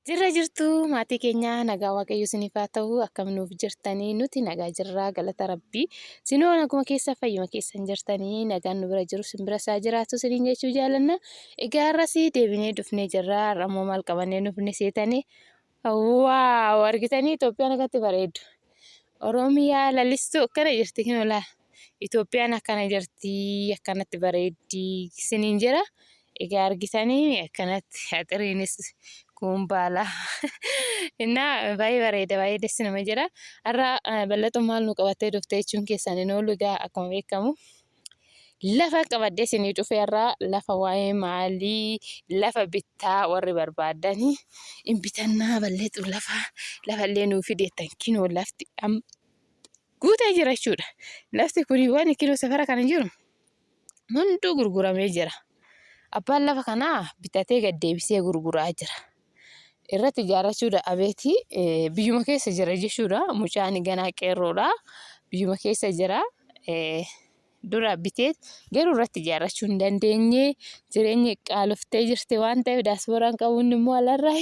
Jirra jirtu maatii keenya, nagaa Waaqayyo isiniif haa ta'u. Akkam nuuf jirtanii? Nuti nagaa jirra, galata Rabbii. Sinoo naguma keessa, fayyuma keessan jirtanii? Nagaan nu bira jiru sin bira isaa jiraatu isiniin jechuu jaalanna. Egaa har'as deebinee dhufnee jirra. Har'a immoo maal qabannee dhufne seetanii? Waaw, argitanii, Itoophiyaan akkatti bareeddu. Oromiyaa lalistuu akkana jirti kinoo laa. Itoophiyaan akkana jirti, akkanatti bareeddi isiniin jira. Egaa argitanii, akkanatti axiriinis kun baala. Innaa baay'ee bareeda, baay'ee dessi nama jira. Har'a bal'axuun maal nu qabattee dhufte jechuun keessan hin oolu. Egaa akkuma beekamu lafa qabadhee isinii dhufe. Har'a lafa waa'ee maalii? Lafa bittaa warri barbaadanii hin bitannaa, bal'eexu lafa lafallee nuu fideettan, kinoo lafti amma guutee jira jechuudha. Lafti kun waan kinoo safara kana jiru hunduu gurguramee jira. Abbaan lafa kanaa bitatee gad deebisee gurguraa jira. Irratti ijaarrachuu abeeti biyyuma keessa jira jechuudha. Mucaan ganaa qeerroodha. Biyyuma keessa jira. Dura bitee garuu irratti ijaarrachuu hin dandeenye. Jireenyi qaaloftee jirti waan ta'eef, daasbooraan qabuun immoo alarraa,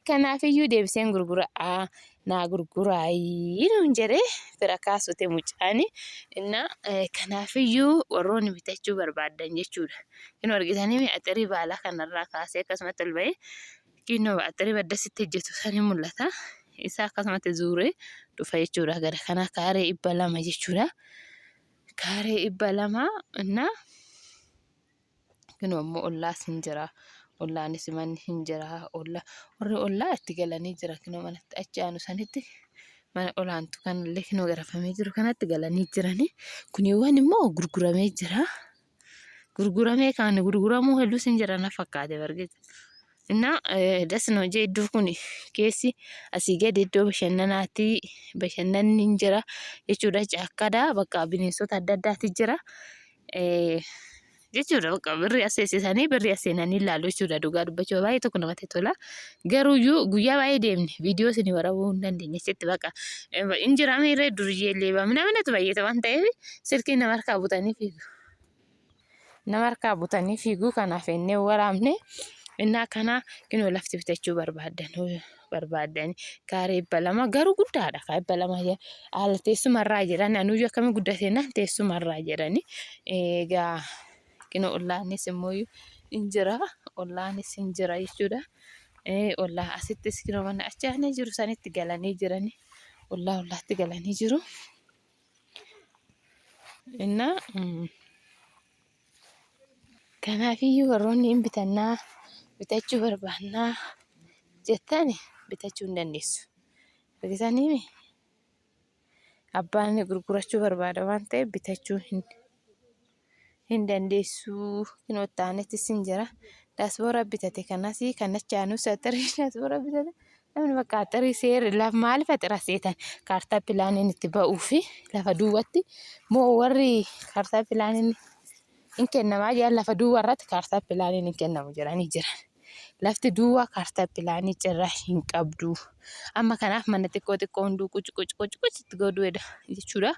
kanaafiyyuu deebiseen gurguraa, naa gurguraayii nuun jedhee fira kaasute mucaani. Innaa kanaafiyyuu warroonni bitachuu barbaadan jechuudha. Kinoo argitanii, axirii baalaa kanarraa kaasee akkasumatti ol ba'ee, kinoo axirii baddasitti hojjetu sani mul'ata. Isa akkasumatti zuuree dhufa jechuudha. Gara kana kaaree 200 jechuudha. Kaaree 200. Innaa kinoo immoo ollaas hin jira. Ollaanis manni hin jira. Ollaa warri ollaa itti galanii jira. Kinoo manatti achi aanu sanitti, mana olaantu kanallee kinoo garafamee jiru kanatti galanii jirani. Kuniiwwan immoo gurguramee jira. Gurguramee kan gurguramuu hedduus hin jira na fakkaate bargeessa. Innaa das nu jee, iddoo kun keessi asii gadi iddoo bashannanaati, bashannanni hin jira jechuudha. Caakkaadha, bakka bineensota adda addaati jira jechuudha. Bakka birri as seessisanii birri as seenanii ilaalu jechuudha. Dhugaa dubbachuu baay'ee tokko namatti tola. Garuuyyuu guyyaa baay'ee deemne viidiyoo isin waraabuu hin dandeenye achitti. Bakka hin jira miirree duriyyee leebaa minaminatu baay'ata waan ta'eef silkii nama harkaa butanii fiigu. Nama harkaa butanii fiiguu, kanaaf ennee waraabne. Innaa kana kinoo lafti bitachuu barbaaddan barbaaddan kaaree 200, garuu guddaadha. Kaaree 200 haala teessumarraa jedhan, anuyyuu akkamii guddate naan teessumarraa jedhani. Egaa kinoo ollaanis immoo hin jira, ollaanis hin jira jechuudha. Ollaa asittis kinoo mana achi aanee jiru sanitti galanii jirani, ollaa ollaatti galanii jiru. Innaa kanaafiyyuu warroonni hin bitannaa, bitachuu barbaannaa jettan bitachuu hin dandeessu. Argitanii, abbaan gurgurachuu barbaada waan ta'eef bitachuu hin dandeessu. Kinoo itti aanettis hin jira. Daasboora bitate kanas kan achi aanus axirii daasboora bitate. Namni bakka axirii seerri lafa maaliif axira seetan? Kaartaa pilaaniin itti ba'uu fi lafa duwwaatti moo warri kaartaa pilaaniin hin kennamaa jiran, lafa duwwaa irratti kaartaa pilaaniin hin kennamu jedhanii jiran. Lafti duwwaa kaartaa pilaanii cirraa hin qabdu. Amma kanaaf mana xiqqoo xiqqoo hunduu quci quci quci quci itti godhu jedha jechuudha.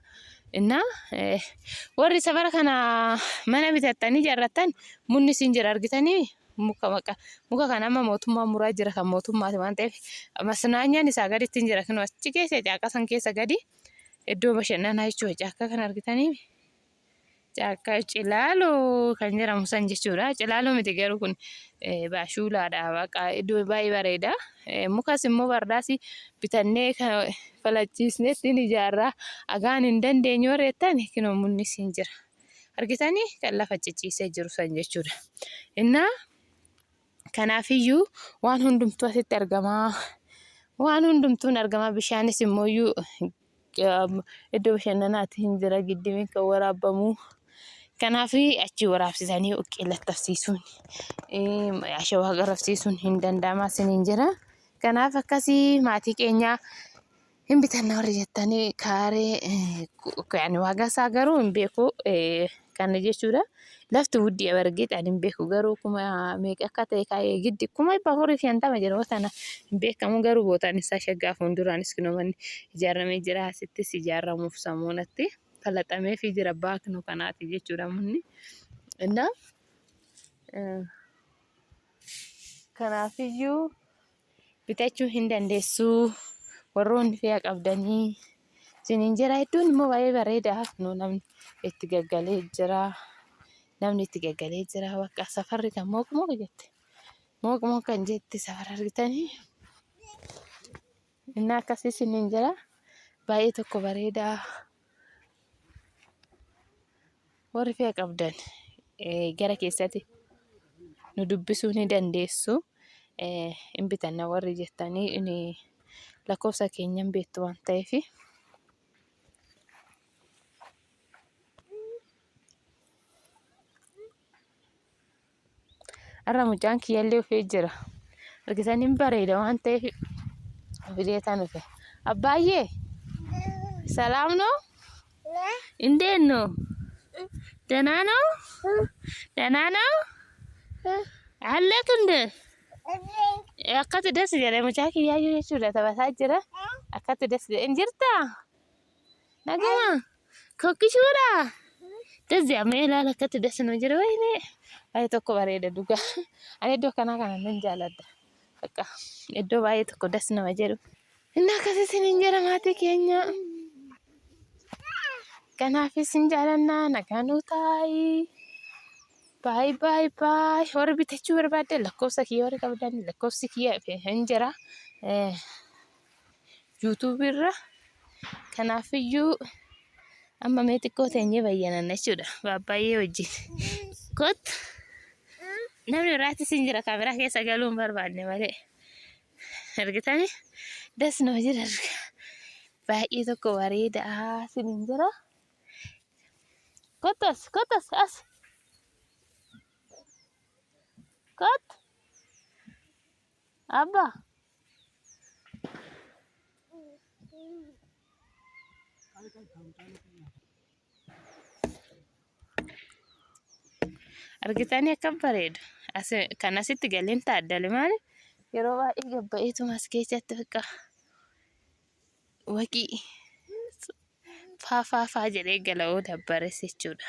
Innaa warri safara kana mana bitattanii ijaarrattan munni isin jira. Argitanii, muka maqa muka kana amma mootummaan muraa jira, kan mootummaati waan ta'eef. Masnaanyaan isaa gaditti hin jira, kinoo achi keessa caakkaa san keessa gadi iddoo bashannanaa jechuudha. Caakkaa kana argitanii, caakkaa Cilaaloo kan jedhamu san jechuudha. Cilaaloo miti garuu, kun baashuulaadha. Baqa iddoo baay'ee bareeda. Mukas immoo bardaas bitannee kan falachiisnee ittiin ijaarraa agaan hin dandeenyu warri jettan, kinoo munnis hin jira. Argitanii, kan lafa ciciisee jiru san jechuudha. Innaa kanaafiyyuu waan hundumtuu asitti argamaa. Waan hundumtuun argamaa, bishaanis immoo iddoo bashannanaati hin jira, giddibiin kan waraabbamu. Kanaaf achi waraabsisanii uqqee lattafsiisuun, ashawaa garafsiisuun hin danda'ama isiniin jira. Kanaaf akkasii maatii keenyaa, hin bitanna warri jettanii kaaree ani waagaa isaa garuu hin beeku kana jechuudha. Lafti wuddii abargeet ani hin beeku garuu kuma meeqa akka ta'e kaa'ee giddi 450,000 jedhu sana hin beekamu, garuu bootaan isaa shaggaa, fuulduraanis kinoo manni ijaaramee jira, asittis ijaaramuuf samuunatti falaxameefii jira baaknu kanaati jechuudha munni. Innaa kanaafiyyuu Bitachuu hin dandeessu. Warroonni fe'a qabdanii isiniin jira. Iddoon immoo baay'ee bareeda. Kunoo namni itti gaggalee jira. Namni itti gaggalee jira. Bakka safarri kan mooq mooq jette. Mooq mooq kan jette safara argitanii. Inni akkasii isiniin jira. Baay'ee tokko bareeda. Warri fe'a qabdan gara keessatti nu dubbisuu ni dandeessu. Hin bitanna warri jettanii lakkoofsa keenya hin beektu waan ta'eef. Har'a mucaan kiyyallee ufee jira. Argitan hin bareeda waan ta'eef fideetaan dhufe. Abbaayyee salaam noo? እንዴት ነው? ደህና ነው? ደህና ነው? አለክ እንደ akkatti das jedhe mucaa kiyyaayyuu jechuudha taphataa jira. Akkatti das jedhe hin jirtaa? Naguma kokkishuudha. Das jedhamee ilaala akkatti das nu jira wayine baay'ee tokko bareeda dhugaa. Ani iddoo kanaa kana nan jaaladha. Bakka iddoo baay'ee tokko das nama jedhu. Inni akkas isiniin jedha maatii keenya. Kanaaf isin jaalannaa nagaa nuu taa'i. Baay baay baay. Warri bitachuu barbaaddan lakkoofsa kiyya warri qabdan lakkoofsi kiyya hin jira. Yuutuubii irra. Kanaafiyyuu amma mee xiqqoo teenyee bayyananna jechuudha. Baabbaay'ee wajjin. Kottu. Namni biraattis hin jira kaameraa keessa galuu hin barbaanne malee. Argitanii? Das nama jira. Baay'ee tokko bareeda isiniin jira. Kottu as, kottu as, as. Kottu. Abbaa. Argitanii akkam bareedu. As, kan asitti galeen taaddale maali? Yeroo baay'ee gabba'eetuma as keessatti bakka waqii faa faa faa jedhee gala'uu dabbares jechuudha.